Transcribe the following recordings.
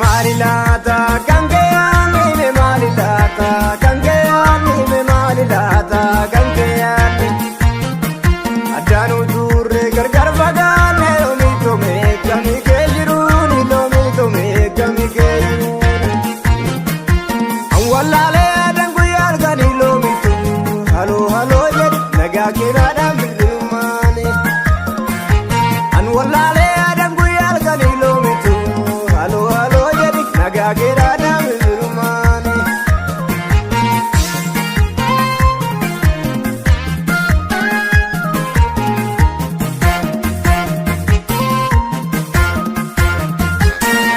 Maali laata kan keeyyaanni, mee maali laata kan keeyyaanni, mee maali laata kan keeyyaanni? Addaan uturre gargar fagaanne, loomii tomee kamii kee jiruuni, loomii tomee kamii kee jiruuni. Wallaalee aadaan guyyaa halkanii, loomitu haloo haloo jedhi, nagaa keenaadhaan bilbilummaani. An wallaalee aadaan guyyaa halkanii, loomitu haloo haloo jedhi, nagaa keenaadhaan bilbilummaani.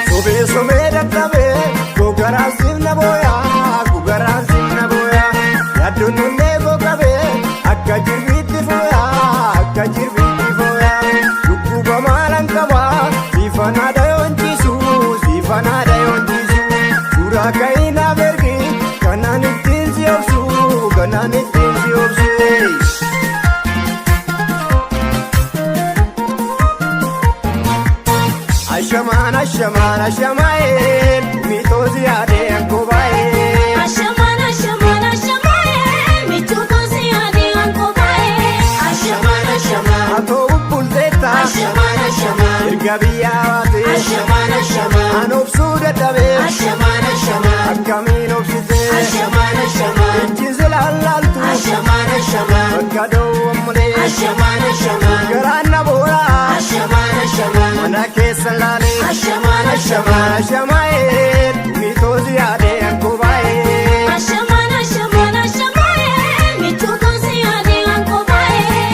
Sobee sobee dadhabee, gogaraan simna booyaa, gogaraan simna booyaa, yaaddoon onnee goqabee akka jirbiitti fooyaa, akka jirbiitti fooyaa. Dhukkuba maalan qabaa, siifanaadha yoonchisu, siifanaadha yoonchisu. Suuraa ka'inaaf ergi, kanaan ittiin si obsu, kanaan ittiin si obsu. Ashamaan ashamaan ashamaa'ee, miitoosi yaadee ankobaa'ee. Ashamaan ashamaan ashamaa'ee, michuu koosi yaadee ankobaa'ee. Ashamaan ashamaan. Atoo bubbulteetta. Ashamaan ashamaan. Erga biyyaa baatee. Ashamaan ashamaan. An obsuu dadhabee. Ashamaan ashamaan. Akkamiin obsitee? Ashamaan ashamaan. Ijji si lallaaltu. Ashamaan ashamaan. Bakka dhoowwan malee. Ashamaan ashamaan. Garaan na booraa. Ashamaan ashamaan. Mana keessa laalee. Ashamaan ashamaan ashamaan. Ashamaa'ee, miitoosi yaadee ankobaa'ee. Ashamaan ashamaan ashamaa'ee, michuu koosi yaadee ankobaa'ee.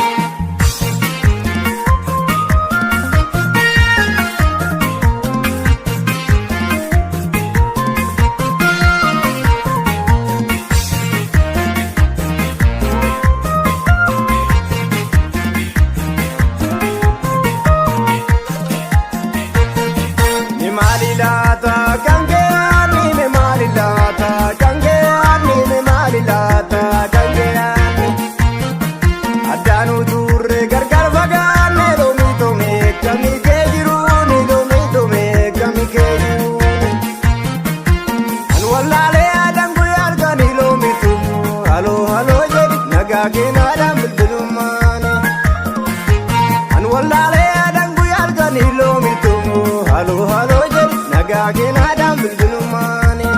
Mi maali laata kan keeyyaanni, mi maali laata kan keeyyaanni, mi maali laata kan keeyyaanni? Addaan uturre gargar fagaanne, loomii tomee kamii kee jiruuni, loomii tomee kamii kee jiruuni. An wallaalee aadaan guyyaa halkanii, loomitu haloo haloo jedhi, nagaa keenaadhaan bilbilummaani. An wallaalee aadaan guyyaa halkanii, loomitu haloo haloo jedhi, nagaa keenaadhaan bilbilummaani.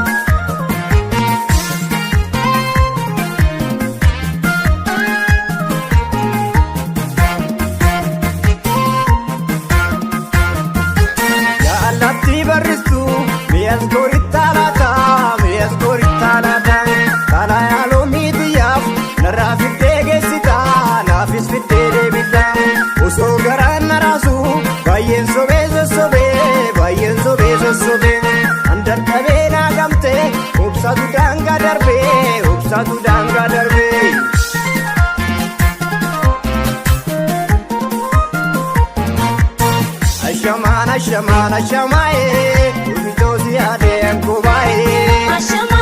Jaallattii barristuu, mi'as gorittaa laata, mi'as gorittaa laata? Xalayaa loomii biyyaaf narraa fiddee geessita, naafis fiddee deebita. Osoo garaan na raasu, baay'een sobee sossobee, baay'een sobee sossobee. An dadhabee naa gamtee, obsatu daangaa darbee, obsatu daangaa darbee. Ashamaan ashamaan ashamaa'ee, miitoosi yaadee ankobaa'ee. Ashamaan.